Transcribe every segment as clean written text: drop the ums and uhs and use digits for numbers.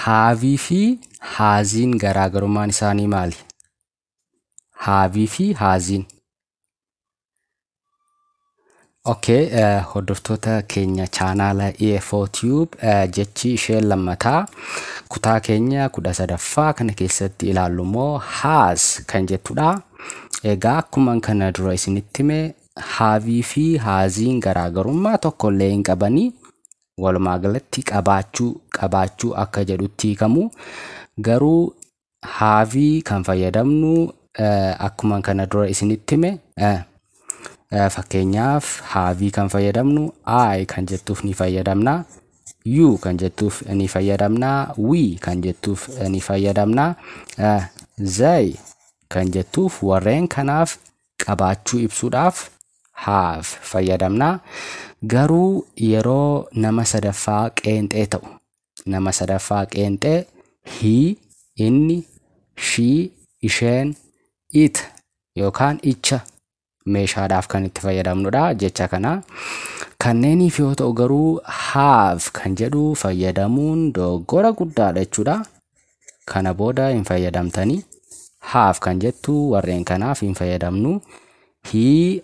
Haveii fi hasiin garaagarummaan isaanii maali? Haveii fi hasiin. Okay, hordoftoota keenya chaanaala EFO Tube, jechi isheen lammataa kutaa keenya 13ffaa kana keessatti ilaallu immoo has kan jettudha. Egaa akkuma kana dura isinitti hime, haveii fi hasiin garaagarummaa tokko illee hin qabanii, walumaa galatti qabaachuu qabaachuu akka jedhutti hiikamu. Garuu haveii kan fayyadamnu, akkuma kana dura isinitti hime, fakkeenyaaf haveii kan fayyadamnu I kan jettuuf ni fayyadamna. You kan jettuuf ni fayyadamna. We kan jettuuf ni fayyadamna. They kan jettuuf, warreen kanaaf qabaachuu ibsuudhaaf have fayyadamna. Garuu yeroo nama sadaffaa qeenxee ta'u, nama sadaffaa qeenxee, he inni, she isheen, it yookaan icha meeshaadhaaf kan itti fayyadamnudha jecha kana. Kanneeniif yoo ta'u garuu have kan jedhu fayyadamuun dogoggora guddaadha jechuudha. Kana booda hin fayyadamtanii. Have kan jettu warreen kanaaf hin fayyadamnu. He,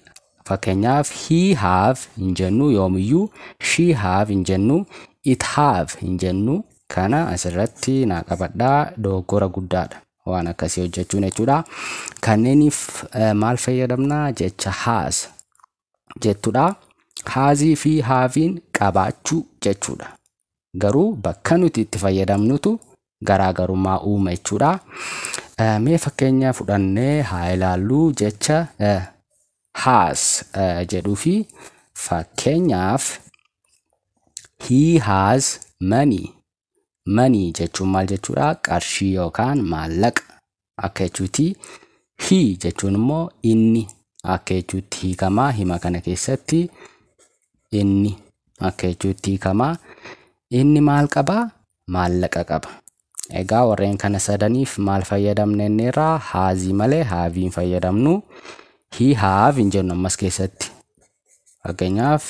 fakkeenyaaf, he have hin jennu yoomiyyuu, she have hin jennu, it have hin jennu. Kana asirratti naa qabadhaa, dogoggora guddaadha waan akkasii hojjechuun jechuudha. Kanneeniif maal fayyadamna? Jecha has jettudha. Hasii fi haveiin qabaachuu jechuudha. Garuu bakka nuti itti fayyadamnutu garaagarummaa uuma jechuudha. Mee fakkeenya fudhannee haa ilaallu jecha has jedhuu fi. Fakkeenyaaf, he has money. Money jechuun maal jechuudha? Qarshii yookaan maallaqa akka jechuuti. He jechuun immoo inni akka jechuutti hiikamaa. Hima kana keessatti inni akka jechuutti hiikamaa. Inni maal qabaa? Maallaqa qaba. Egaa warreen kana sadaniif maal fayyadamna inniirraa? Hasii malee haveii hin fayyadamnu. He have hin jennu ammas keessatti. Fakkeenyaaf,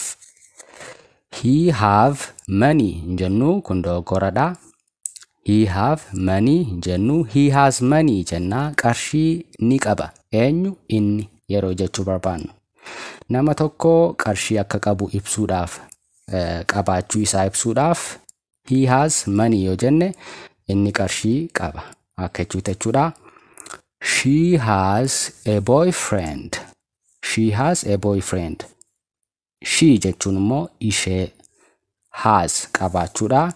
he have money hin jennu, kun dogoggoradha. He have money hin jennu, he has money jennaa. Qarshii ni qaba. Eenyu? Inni yeroo jechuu barbaannu. Nama tokko qarshii akka qabu ibsuudhaaf, qabaachuu isaa ibsuudhaaf he has money yoo jenne, inni qarshii qaba akka jechuuti jechuudha. She has a boyfriend. She has a boyfriend. She jechuun immoo ishee, has qabaachuudha.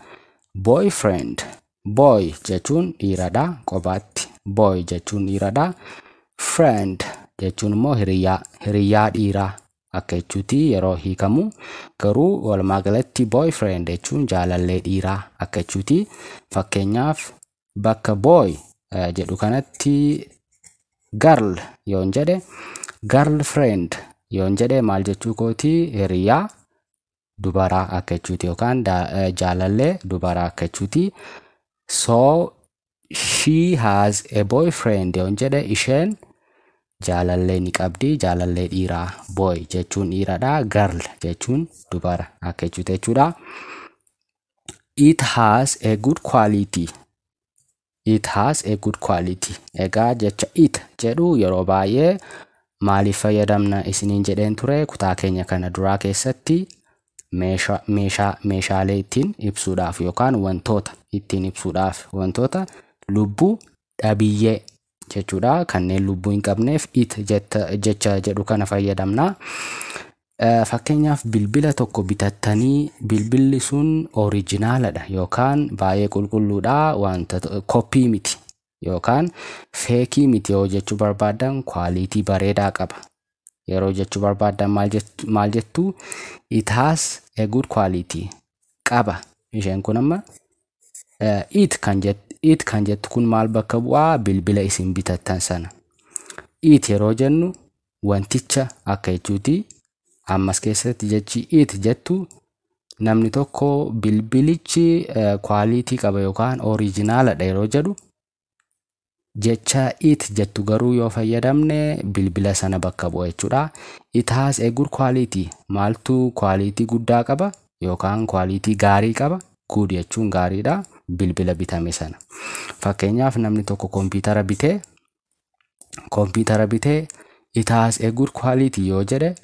Boyfriend. Boy jechuun dhiiradha qobaatti. Boy jechuun dhiiradha. Friend jechuun immoo hiriyaa, hiriyaa dhiiraa akka jechuuti yeroo hiikamu. Garuu walumaa galatti boyfriend jechuun jaalallee dhiiraa akka jechuuti. Fakkeenyaaf, bakka boy jedhu kanatti girl yoon jedhe, girlfriend yoon jedhe, maal jechuu kooti? Hiriyaa dubaraa akka jechuuti yookaan jaalallee dubaraa akka jechuuti. So she has a boyfriend yoon jedhe, isheen jaalallee ni qabdi, jaalallee dhiiraa. Boy jechuun dhiiradha, girl jechuun dubara akka jechuuti jechuudha. It has a good quality. It has a good quality. Egaa jecha it jedhu yeroo baay'ee maaliif fayyadamna isiniin jedheen ture kutaa keenya kana duraa keessatti? Meeshaalee ittiin ibsuudhaaf yookaan wantoota ittiin ibsuudhaaf, wantoota lubbuu dhabiyyee jechuudha. Kanneen lubbuu hin qabneef it jecha jedhu kana fayyadamna. Fakkeenyaaf, bilbila tokko bitattanii, bilbilli sun originaaladha yookaan baay'ee qulqulluudha, wanta copy miti yookaan fakeii miti yoo jechuu barbaaddan, quality bareedaa qaba yeroo jechuu barbaaddan, maal jettu? It has a good quality qaba. Isheen kun amma it kan jettu kun maal bakka bu'aa? Bilbila isin bitattan sana. It yeroo jennu wanticha akka jechuuti. Ammas keessatti jechi it jettu Namni tokko bilbilichi quality qaba yookaan originaaladha yeroo jedhu, jecha "it" jettu garuu yoo fayyadamne bilbila sana bakka bu'a jechuudha. It has a good quality. Maaltu quality guddaa qaba yookaan quality gaarii qaba? Good jechuun gaariidha. Bilbila bitame sana. Fakkeenyaaf, namni tokko kompiitara bitee "It has a good quality" yoo jedhe,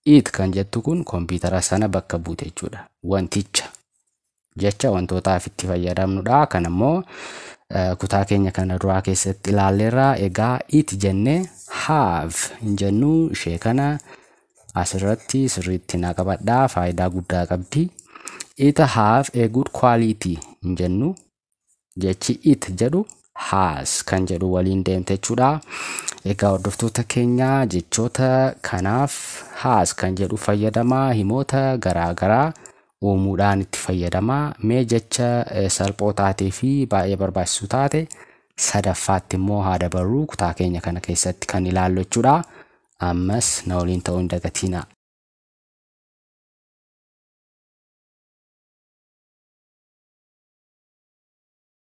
"it" kan jettu kun kompiitara sana bakka buute jechuudha. Wanticha jecha wantootaaf itti fayyadamnudha. Kan immoo kutaa keenya kana duraa keessatti ilaalleerra. Egaa "it" jennee "have" hin jennu. Ishee kana asirratti sirriitti na qabadhaa, faayidaa guddaa qabdi. "It have a good quality" hin jennu. Jechi "it" jedhu "has" kan jedhu waliin deemte jechuudha. Egaa hordoftoota keenya, jechoota kanaaf "has" kan jedhu fayyadamaa himoota garaa garaa uumuudhaan itti fayyadamaa. Mee jecha salphoo taatee fi baay'ee barbaachisuu taate sadaffaatti immoo haa dabarru, kutaa keenya kana keessatti kan ilaallu jechuudha. Ammas na waliin ta'uu hin dagatinaa.